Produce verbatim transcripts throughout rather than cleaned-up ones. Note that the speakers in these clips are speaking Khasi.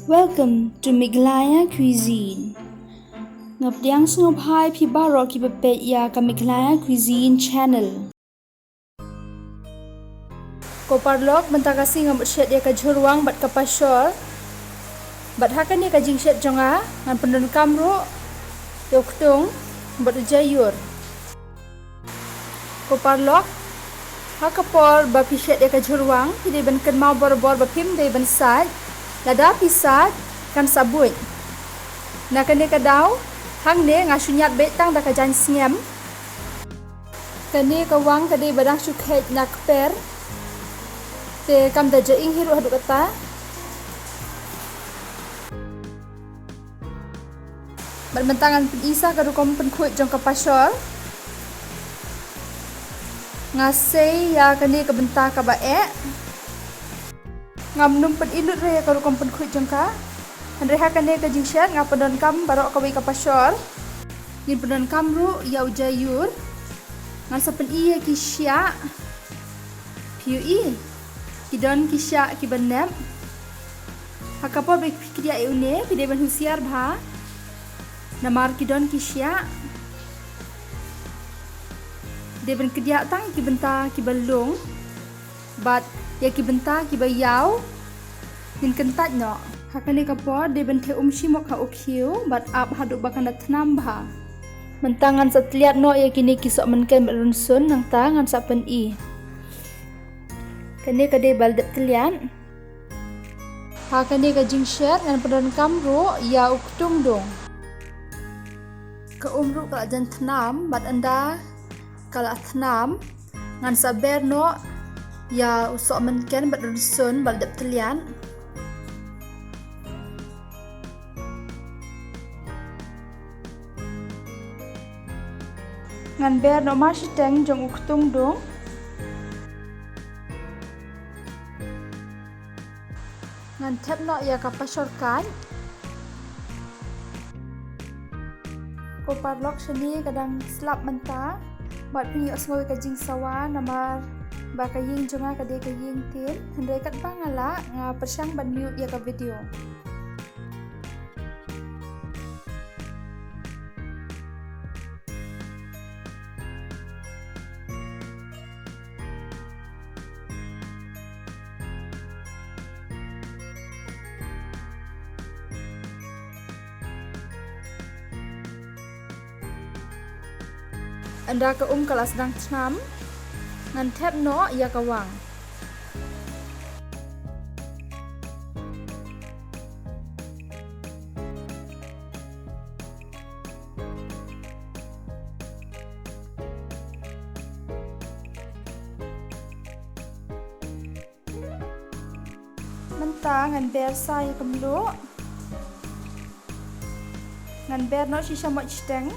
Welcome to Meghalaya Cuisine. Nga pdiang sngewbha ïa phi baroh kiba peit ïa ka Meghalaya Cuisine channel. Ko paralok, mynta ka sngi nga mut shet ïa ka jhurwang bad ka pashor. Bad ha kane ka jingshet jong nga ngan pyndonkam ruh ïa u ktung bad u jaiur. Ko paralok, ha ka por ba phi shet ïa ka jhurwang, phi dei ban kynmaw barabor ba phim dei ban sait. Lada phi sait, kan sa buit. Na kane ka daw, hangne nga shu ñiad beit tang da ka jaiñ sngem. Kane ka wang ka dei ba dang shu kheit na kper. Te kam da jaing hi ruh haduh katta. Bad mynta ngan pyni sa ka rukom pynkhuid jong ka pashor. Nga sei ïa kane ka bynta kaba eh. Ngam nym pyni lut re ïa ka rukom pynkhuid jong ka. Hynrei ha kane ka jingshet nga pyndonkam baroh kawei ka pashor. Ngin pyndonkam ruh ïa u jaiur. Ngan sa pyni ïa ki shiah. Phi ïohi, ki don ki shiah kiba nep. Ha ka por ba phi kdiah ïa une, phi dei ban husiar bha. Namar ki don ki shiah. Dei ban kdiah tang ki bynta kiba lung. Bad ïa ki bynta kiba ïaw, ngin kyntait noh. Ha kane ka por, dei ban theh um shimok ha u khiew, bad ap haduh ba kan da thnam bha. Mynta ngan sa tylliat noh ïa kine ki sohmynken bad rynsun, nangta ngan sa pyni. Kane ka dei ba la dep tylliat. Ha kane ka jingshet ngan pyndonkam ruh ïa u ktung dung. Ka um ruh ka la jan thnam, bad ynda ka la thnam, ngan sa ber noh ïa u sohmynken bad rynsun ba la dep tylliat. Ngan ber noh mar shiteng jong u ktung dung. Ngan thep noh ïa ka pashor kait. Ko paralok, shane ka dang slap mynta. Bad phin ïohsngew ïa ka jingsawa namar ba ka ïing jong nga ka dei ka ïing tin. Hynrei katba nga lah, nga pyrshang ban mute ïa ka video. Ynda ka um ka la sdang thnam, ngan thep noh ïa ka wang. Mynta ngan ber sa ïa ka mluh. Ngan ber noh shisha moit shiteng.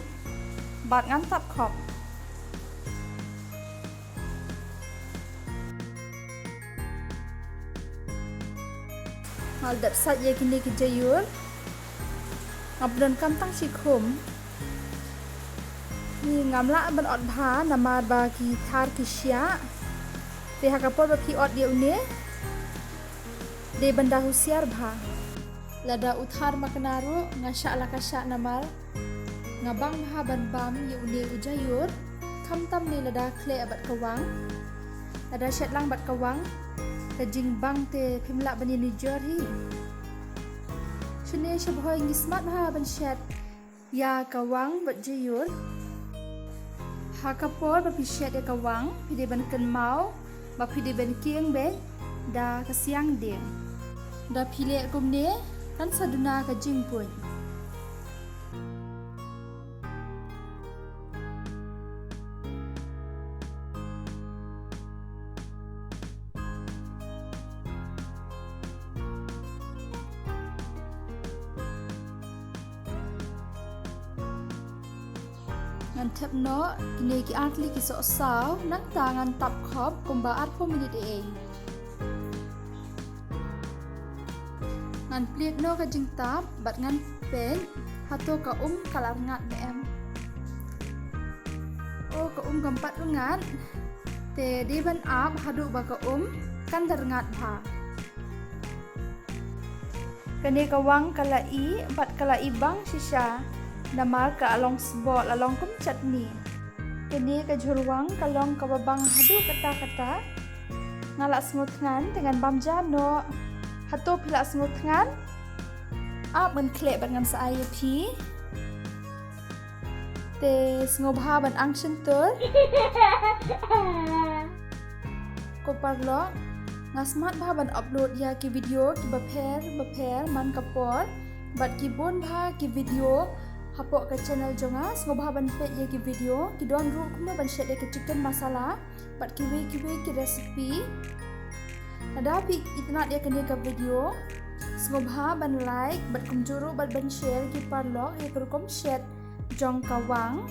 Bad ngan tap khop. Nga la dep sait ïa kine ki jaiur. Nga pyndonkam tang shi khum. Ni ngam lah ban ot bha namar ba ki thar ki shiah. Te ha ka por ba phi ot ïa une, dei ban da husiar bha. Lada u thar makna ruh nga shah la ka shah namar nga bang bha ban bam ïa une u jaiur. Khamtam ne lada khleh bad ka wang. Lada shet lang bad ka wang, ka jingbang te phim lah ban ïanujor hi. Shane sha Bhoi ngi smat bha ban shet ïa ka wang bad jaiur. Ha ka por ba phi shet ïa ka wang, phi dei ban kynmaw ba phi dei ban kieng beit da ka siang dieng. Da phi leh kumne, kan sa duna ka jingbuit. Ngan thep noh kine ki artylli ki sohsaw, nangta ngan tap khop kumba arphew minit ei. Ngan plied noh ka jingtap bad ngan peit hato ka um ka la rngat ne em. O, ka um kam pat rngat. Te dei ban ap haduh ba ka um kan da rngat bha. Kane ka wang ka la ih bad ka la ih bang shisha namar ka la long sboh, la long kum chutney. Kane ka jhurwang ka long kaba bang haduh katta katta. Nga la sngewthngan te ngan bam ja noh. Hato phi la sngewthngan? Ap ngan khleh bad ngan sa ai ïa phi. Te sngewbha ban ang shyntur. Ko paralok, nga smat bha ban upload ïa ki video kiba pher ba pher man ka por bad ki bun bha ki video hapoh ka channel jong nga. Sngewbha ban peit ïa ki video, ki don ruh kumno ban shet ïa ka chicken masala bad kiwei kiwei ki recipe. Lada phi itynnad ïa kane ka video, sngewbha ban like bad kumjuh ruh bad ban share, ki paralok, ïa ka rukom shet jong ka wang.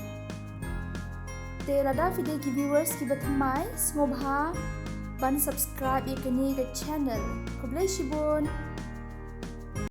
Te lada phi dei ki viewers kiba thymmai, sngewbha ban subscribe ïa kane ka channel. Khublei shibun.